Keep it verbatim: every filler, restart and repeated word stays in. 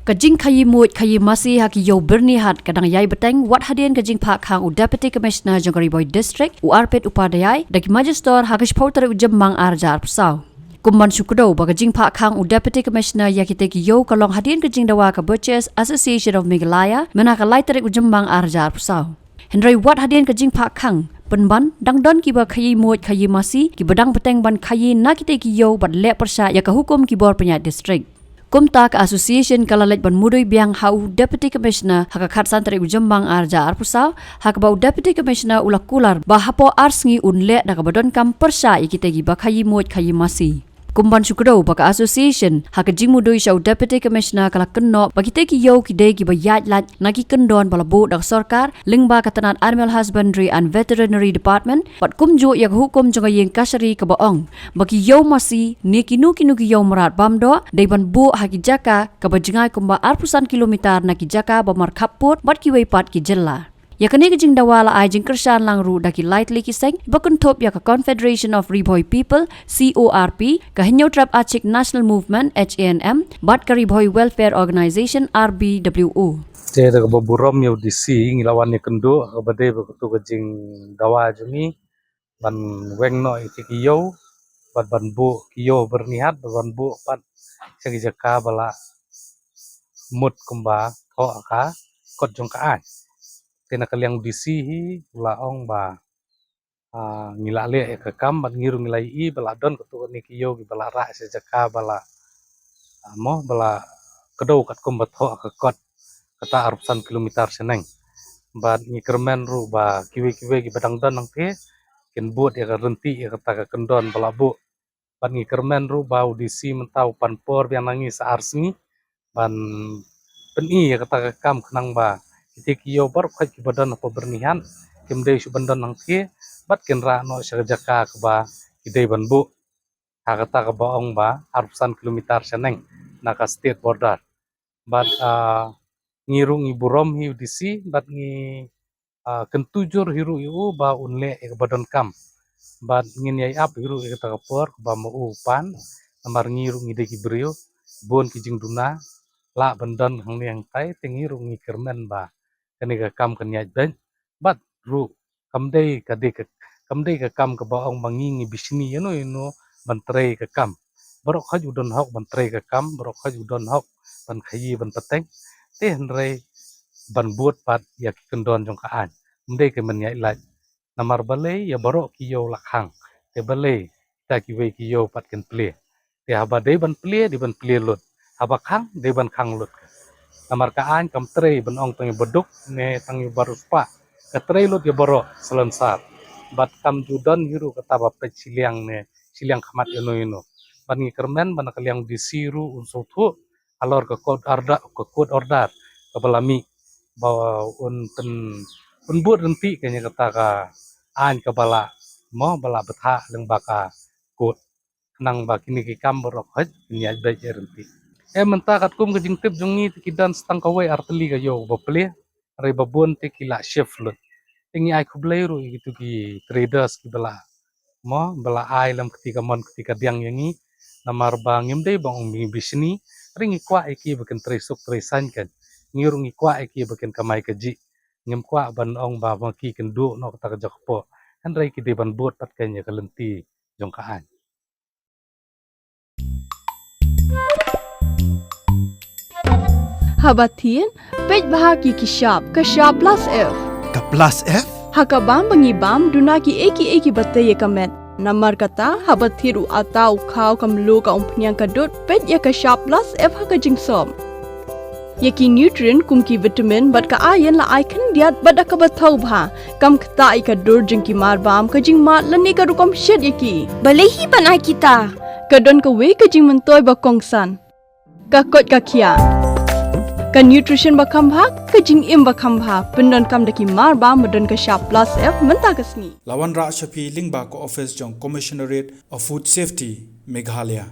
Ka jingkhaïi muid khaïi masi ha ki ïew Byrnihat ka dang ïai bteng wat hadien ka jingphah khang u Deputy Commissioner jong ka Ri Bhoi District, u Arpit Upadhyay, da ki Magistrate ha ka shiphew tarik u Jymmang ar hajar arphew saw. Kum ban shu kdew ba ka jingphah khang u Deputy Commissioner ïa kitei ki ïew ka long hadien ka jingdawa ka Butchers Association of Meghalaya mynta ka lai tarik u Jymmang ar hajar arphew saw. Hynrei wat hadien ka jingphah khang, pynban dang don kiba khaïi muid khaïi masi kiba dang bteng ban khaïi na kitei ki ïew bad leh pyrshah ïa ka hukum ki bor pynïaid district. Kumta ka association ka la leit ban mudui biang ha u Deputy Commissioner ha ka khatsan tarik u Jymmang ar hajar arphew saw, ha kaba u Deputy Commissioner u la kular ba hapoh ar sngi un leh da kaba donkam pyrshah ïa kitei kiba khaïi muid khaïi masi. Kum ban shu kdew ba ka association ha ka jingmudui sha u Deputy Commissioner ka la kynnoh ba kitei ki ïew ki dei kiba ïaid lait na ki kyndon ba la buh da ka sorkar lyngba ka tnat Animal Husbandry and Veterinary Department, bad kumjuh ïa ka hukum jong ka ïing kashari kaba ong ba ki ïew masi ne kino kino ki ïew mrad bam doh dei ban buh ha ki jaka kaba jngai kumba arphew san kilometer na ki jaka ba markhap pud bad kiwei pat ki jylla. Ïa kane ka jingdawa la ai jingkyrshan lang ruh da ki lai tylli ki seng ba kynthup ïa ka Confederation of Ri Bhoi People, C O R P, ka Hynñiewtrep Achik National Movement, H A N M, bad ka Ri Bhoi Welfare Organization, R B W O. Te da kaba burom ïa u D C ngi la wan ïakynduh ha kaba dei ba katu ka jingdawa jong ngi ban weng noh ïa ki ïew bad ban buh ki ïew Byrnihat bad ban buh pat sha ki jaka ba la mut kumba thoh ha ka kot jong ka aiñ. Te na ka liang u D C hi u la ong ba, ah, ngi la leh ïa ka kam bad ngi ruh ngi la ïohi ba la don katu kane ki ïew kiba la rah sha jaka ba la, ah, mo ba la kdew katkum ba thoh ha ka kot kata arphew san kilometer shaneng. Bad ngi kyrmen ruh ba kiwei kiwei kiba dang don nangtei kin bud ïa ka ryntih ïa kata ka kyndon ba la buh. Bad ngi kyrmen ruh ba u D C mynta u pan por biang na ngi sa ar sngi ban pyni ïa kata ka kam khnang ba kitei ki ïew baroh khoit kiba don hapoh Byrnihat kim dei shuh ban don nangtei bad kin rah noh sha ka jaka kaba ki dei ban buh ha kata kaba ong ba arphew san kilometer shaneng na ka state border. Bad, ah, ngi ruh ngi burom hi u D C bad ngi, ah, kyntu jur hi ruh ïa u ba un leh ïa kaba donkam. Bad ngin ïai ap hi ruh ïa kata ka por kaba ma u pan namar ngi ruh ngi dei ki briew bun ki jingduna lah ban don hangne hangtai te ngi ruh ngi kyrmen ba kane ka kam kan ïaid beit bad ruh kam dei ka dei ka kam dei ka kam kaba ong ba ngi ngi bishni ïano ïano ban trei ka kam. Baroh khoit u don hok ban trei ka kam, baroh khoit u don hok ban khaïi ban pateng. Te hynrei ban bud pat ïa ki kyndon jong ka aiñ. Ym dei ka ban ïaid lait. Namar balei ïa baroh ki ïew la khang. Te balei kita kiwei ki ïew pat kin plie. Te haba dei ban plie, dei ban plie lut. Haba khang, dei ban khang lut. Namar ka aiñ kam trei ban ong tang ïa baduk ne tang ïa bariewspah. Ka trei lut ïa baroh salonsar. Bad kam ju don hi ruh kata ba peit shiliang ne shiliang khmat ïano ïano. Bad ngi kyrmen ba na ka liang D C ruh un sngewthuh halor ka court order, ka court order kaba la mih ba un pyn, pynbud ryntih ka ïa kata ka aiñ kaba la mo ba la bthah lyngba ka court. Khnang ba kine ki kam baroh khoit kin ïaid beit ïaid ryntih. Eh, mynta katkum ka jingtip jong ngi te ki don sa tang kawei ar tylli ka ïew ba plie, hynrei ba bun te ki la shift lut. Te ngi ai khublei ruh ïa kitu ki traders kiba la mo ba la ai lem kti ka mon kti ka diang ïa ngi. Namar ba ngim dei ba ong ngi bishni, hynrei ngi kwah ïa ki ba kin trei suk trei saiñ kan. Ngi ruh ngi kwah ïa ki ba kin kamai kajih. Ngim kwah ban ong ba ma ki kin duh noh kata ka jaka poh. Hynrei ki dei ban bud pat kan ïa ka lynti jong ka aiñ. Haba thied, peit bha ki ki shap, ka shap plus F. Ka plus F? Ha ka bam ba ngi bam, duna ki ei ki ei kiba tei ïa ka met. Namar kata, haba thied u ata, u khaw, ka mluh, ka umphniang, ka dud, peit ïa ka shap plus F ha ka jingsop. Ïa ki nutrient kum ki vitamin bad ka iron la ai khyndiat bad da kaba thaw bha. Kam ktah ïa ka dur jong ki marbam, ka jingmad lane ka rukom shet ïa ki. Balei hi ban ai kita? Ka don kawei ka jingmyntoi ba kongsan. Ka koit ka khiah. Ka nutrition ba kham bha, ka jingim ba kham bha. Pyndonkam da ki marbam ba don ka shap plus F mynta ka sngi. La wanrah sha phi lyngba ka office jong Commissionerate of Food Safety, Meghalaya.